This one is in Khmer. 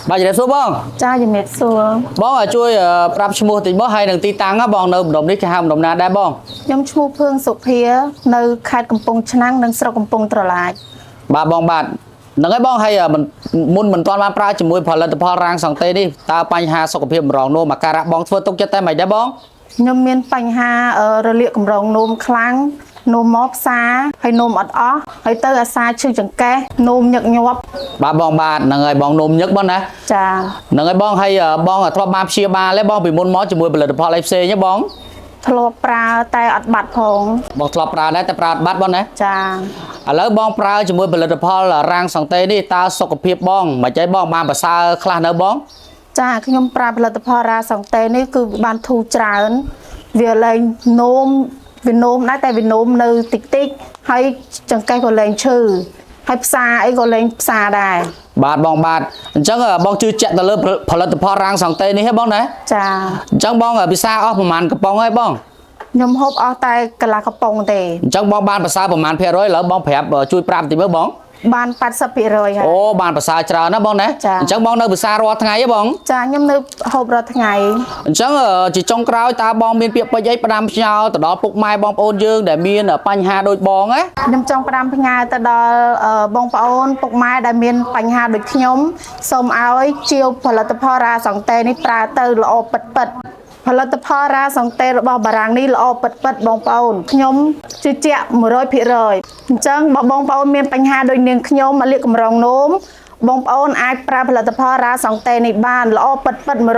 បាទជំរាបសួរបង ចាជំរាបសួរ បងឲ្យជួយប្រាប់ឈ្មោះតិចមកហើយនឹងទីតាំងណាបងនៅម្ដុំនេះគេហៅម្ដុំណាដែរបង ខ្ញុំឈ្មោះភឿងសុភា នៅខេត្តកំពង់ឆ្នាំងនិងស្រុកកំពង់ត្រឡាច បាទបងបាទហ្នឹងហើយបងហើយមិនមុនមិនទាន់បានប្រើជាមួយផលិតផលរាងសង្តេនេះតើបញ្ហាសុខភាពម្រងនោមអាការៈបងធ្វើទុកចិត្តតែមិនដែរបង ខ្ញុំមានបញ្ហារលាកកម្រងនោមខ្លាំងនោមមកផ្សារហើយនោមអត់អស់ហើយទៅអាសាឈឺចង្កេះនោមញឹកញាប់ បាទបងបាទហ្នឹងហើយបងនោមញឹកបងណា ចា ហ្នឹងហើយបងហើយបងធ្លាប់បានព្យាបាលទេបងពីមុនមកជាមួយផលិតផលអីផ្សេងទេបង ធ្លាប់ប្រើតែអត់បាត់ផង បងធ្លាប់ប្រើដែរតែប្រើអត់បាត់បងណា ចា ឥឡូវបងប្រើជាមួយផលិតផលរាងសង្តេនេះតើសុខភាពបងមិនចេះបងបានប្រសើរខ្លះនៅបង ចាខ្ញុំប្រើផលិតផលរ៉ាសង្តេនេះគឺបានធូរច្រើន វាលែងនោមវានោមដែរតែវានោមនៅតិចតិចហើយចង្កេះក៏លែងឈឺហើយផ្សារអីក៏លែងផ្សារដែរ បាទបងបាទអញ្ចឹងបងជឿជាក់ទៅលើផលិតផលរាងសង្តេនេះហ៎បងណា ចា អញ្ចឹងបងពិសាអស់ប្រហែលកំប៉ុងហើយបង ខ្ញុំហូបអស់តែកន្លះកំប៉ុងទេ អញ្ចឹងបងបានប្រសើរប្រហែលភាគរយឥឡូវបងប្រាប់ជួយប្រាប់តិចមើលបង បាន80%ហើយ អូបានប្រសើរច្រើនណាស់បងណា ចា៎ អញ្ចឹងបងនៅពិសារាល់ថ្ងៃហ៎បង ចាខ្ញុំនៅហូបរាល់ថ្ងៃ អញ្ចឹងជាចុងក្រោយតើបងមានពាក្យពេចន៍អីផ្ដាំផ្ញើទៅដល់ពុកម៉ែបងប្អូនយើងដែលមានបញ្ហាដូចបងណា ខ្ញុំចង់ផ្ដាំផ្ញើទៅដល់បងប្អូនពុកម៉ែដែលមានបញ្ហាដូចខ្ញុំសូមឲ្យជាវផលិតផលរ៉ាសង្តេនេះប្រើទៅល្អពិតពិតផលិតផលរ៉ាសង្តេរបស់បារាំងនេះល្អពិតពិតបងប្អូនខ្ញុំជឿជាក់100%អញ្ចឹងបើបងប្អូនមានបញ្ហាដូចនាងខ្ញុំមកលាកកម្រងនោមបងប្អូនអាចប្រើផលិតផលរ៉ាសង្តេនេះបានល្អពិតពិត100%